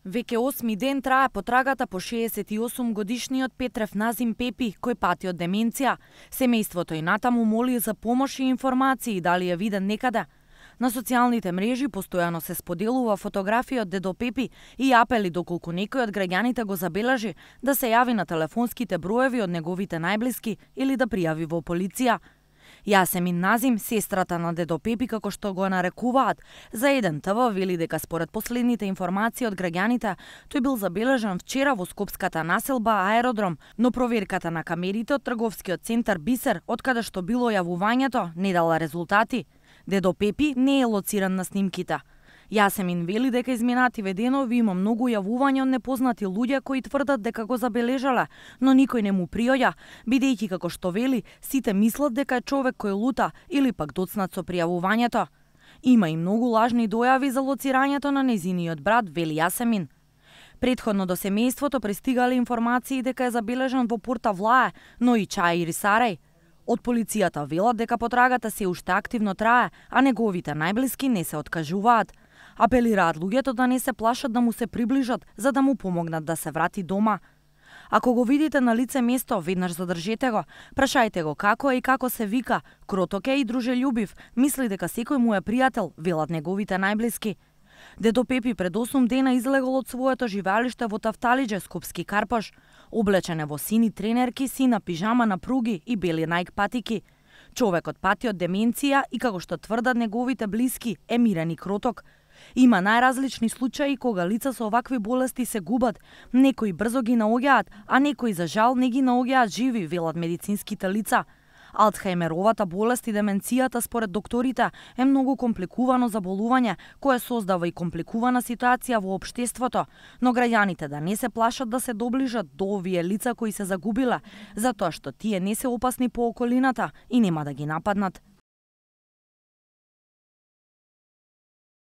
Веќе 8 ден трае потрагата по 68-годишниот Петрев Назим Пепи, кој пати од деменција. Семејството и натаму моли за помош и информации дали е виден некаде. На социјалните мрежи постојано се споделува фотографија од дедо Пепи и апели доколку некој од граѓаните го забележи да се јави на телефонските броеви од неговите најблиски или да пријави во полиција. Јасемин Назим, сестрата на дедо Пепи, како што го нарекуваат, за еден ТВ вели дека според последните информации од граѓаните, тој бил забележан вчера во скопската населба Аеродром, но проверката на камерите од трговскиот центар Бисер, од каде што било јавувањето, не дала резултати. Дедо Пепи не е лоциран на снимките. Јасемин вели дека изминативе денови има многу јавувања од непознати луѓе кои тврдат дека го забележале, но никој не му приоѓа, бидејќи како што вели, сите мислат дека е човек кој лута или пак доцнат со пријавувањето. Има и многу лажни дојави за лоцирањето на нејзиниот брат, вели Јасемин. Претходно до семејството пристигале информации дека е забележан во порта Влае, но и Чаир и Сарај. Од полицијата велат дека потрагата се уште активно трае, а неговите најблиски не се откажуваат. Апелираат луѓето да не се плашат да му се приближат, за да му помогнат да се врати дома. Ако го видите на лице место, веднаш задржете го, прашајте го како е и како се вика, кроток е и дружелюбив, мисли дека секој му е пријател, велат неговите најблиски. Дедо Пепи пред 8 дена излегол од своето живеалиште во Тафталиџе, Скопски Карпош. Облечен е во сини тренерки, сина пижама на пруги и бели Nike патики. Човекот пати од деменција и како што тврдат неговите блиски, е мирен и кроток. Има најразлични случаи кога лица со овакви болести се губат. Некои брзо ги наоѓаат, а некои за жал не ги наоѓаат живи, велат медицинските лица. Алцхајмеровата болест и деменцијата според докторите е многу компликувано заболување кое создава и компликувана ситуација во општеството, но граѓаните да не се плашат да се доближат до овие лица кои се загубиле, затоа што тие не се опасни по околината и нема да ги нападнат.